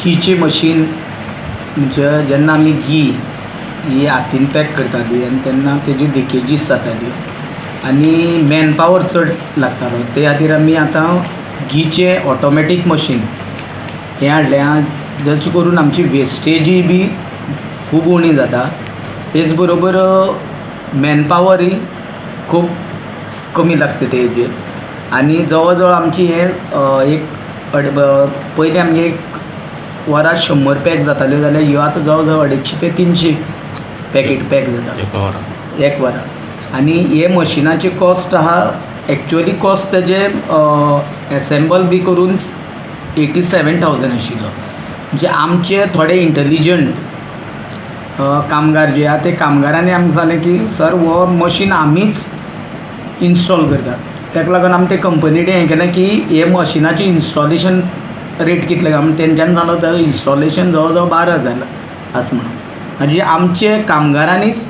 घीचें machine म्हणजे जेन्ना आमी घी ही हातीन पॅक करताली आनी तेन्ना तेजी लिकेजीस जाताली आनी मॅनपावर चड लागतालो. ते खातीर आमी आतां घीचें ऑटोमॅटीक मशीन हें हाडलें आहा, जेचे करून आमची वेस्टेजूय बी खूब उणी जाता. तेच बरोबर मॅनपावरूय खूब कमी लागता तेजेर. आनी जवळ जवळ आमची हें एक पयलीं आमगे एक वराक 100 पॅक जाताल्यो जाल्यार ह्यो आतां जवळ जवळ 250 ते 300 पॅकेट पॅक जाता एका वराक. एक वराक. आनी हे मशिनाची कॉस्ट आहा, एक्चुअली कॉस्ट तेजे एसेंबल बी करून 87,000 आशिल्लो. म्हणजे आमचे थोडे इंटेलिजंट कामगार जे आहा ते कामगारांनी आमकां सांगलें की सर हो मशीन आमीच इन्स्टॉल करतात. ताका लागून आमी ते कंपनी कडेन हें केलें की हे मशिनाचें इन्स्टॉलेशन रेट कितले काय म्हणून. तेंच्यांनी सांगलो तेजो इन्स्टॉलेशन जवळ जवळ 12,000 आसा म्हणून. म्हणजे आमचे कामगारांनीच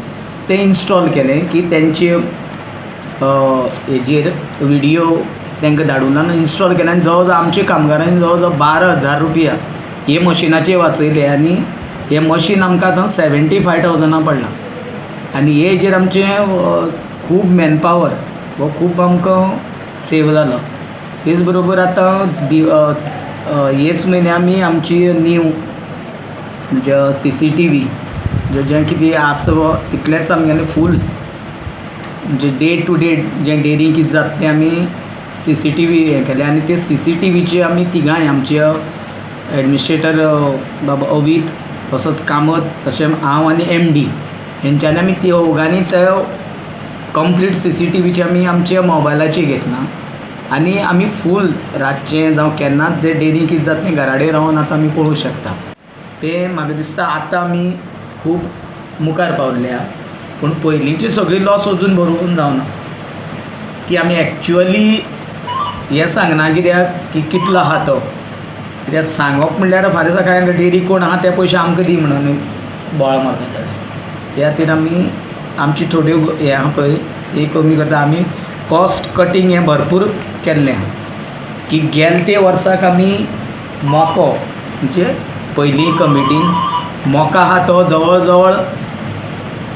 तें इन्स्टॉल केलें की तेंचे हेजेर विडियो तांकां धाडून आनी इन्स्टॉल केलें आनी जवळ जवळ आमच्या कामगारांनी जवळ जवळ 12,000 रुपया हे मशिनाचे वाचयले. आनी हें मशीन आमकां आतां 75,000 पडलां. आनी हे हेजेर आमचें खूब मॅनपावर हो खूब आमकां सेव जालो. तेच बरोबर आतां हेच म्हयन्या आमी आमची न्यू म्हणजे CCTV जें कितें आसा तितलेंच आमगेलें फूल म्हणजे डे टू डे जें डेरी कितें जाता तें आमी CCTV हें केलें. आनी ते CCTVचे आमी तिगांय आमच्या एडमिनिस्ट्रेटर बाबा अवीत, तसोच कामत, तशें हांव आनी MD हेंच्यांनी आमी तिगांनी ते कंप्लीट CCTVचे आमी आमच्या मोबायलाचेर घेतलां. आनी आमी फूल रातचें जावं केन्नाच जें डेरी कितें जाता तें घरा कडेन रावन आतां आमी पळोवंक शकता. तें म्हाका दिसता आतां आमी खूब मुखार पावल्ले आहा, पूण पयलींची सगळी लॉस अजून भरून जावना की आमी एक्चुअली हें सांगना कित्याक की कितलो आहा तो, कित्याक सांगप म्हणल्यार फाल्यां सकाळीं डेरी कोण आहा ते पयशे आमकां दी म्हणून बोवाळ मारता थोडे. त्या खातीर आमी आमची थोड्यो हें आहा पळय ती कमी करता. आमी कॉस्ट कटींग हें भरपूर केल्लें आहा की गेले ते वर्साक आमी मोको म्हणजे पयलीं कमिटीन मोको आहा तो जवळ जवळ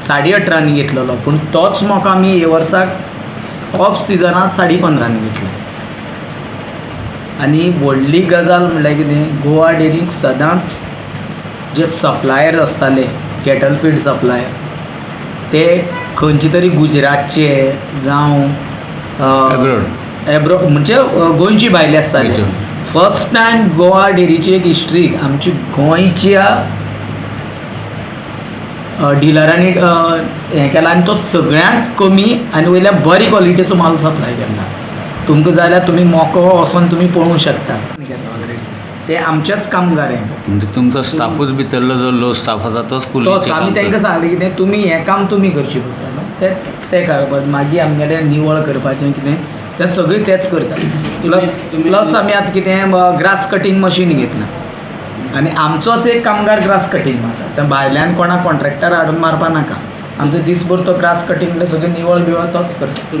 18.5 घेतलेलो, पूण तोच मोको आमी हे वर्साक ऑफ सिजनाक 15.5 घेतलो. आनी व्हडली गजाल म्हणल्यार कितें, गोवा डेरीक सदांच जे सप्लायर आसताले कॅटल फीड सप्लायर ते खंयचे तरी गुजरातचे जावं एब्रोड म्हणजे गोंयची भायले आसताले. फर्स्ट टायम गोवा डेरीची एक हिस्ट्री आमची गोंयच्या डिलरांनी हें केलां आनी तो सगळ्यांत कमी आनी वयल्या बरी क्वॉलिटीचो माल सप्लाय केला. तुमकां जाय जाल्यार तुमी मोको वचोन तुमी पळोवंक शकता. ते आमचेच कामगार हें. म्हणजे तुमचो स्टाफूच भितरलो जो लो स्टाफ आसा तोच तोच. आमी तांकां सांगलें कितें तुमी हें काम तुमी करचें पडटा न्हू, तें करप. मागीर आमगेलें निवळ करपाचें कितें तें सगळें तेच करता. प्लस प्लस आमी आतां कितें ग्रास कटींग मशीन घेतलां आनी आमचोच एक कामगार ग्रास कटींग मारता. ते भायल्यान कोणाक कॉन्ट्रेक्टर हाडून मारपा नाका, आमचो दीसभर तो ग्रास कटींग म्हणल्यार सगळें निवळ बिवळ तोच करता.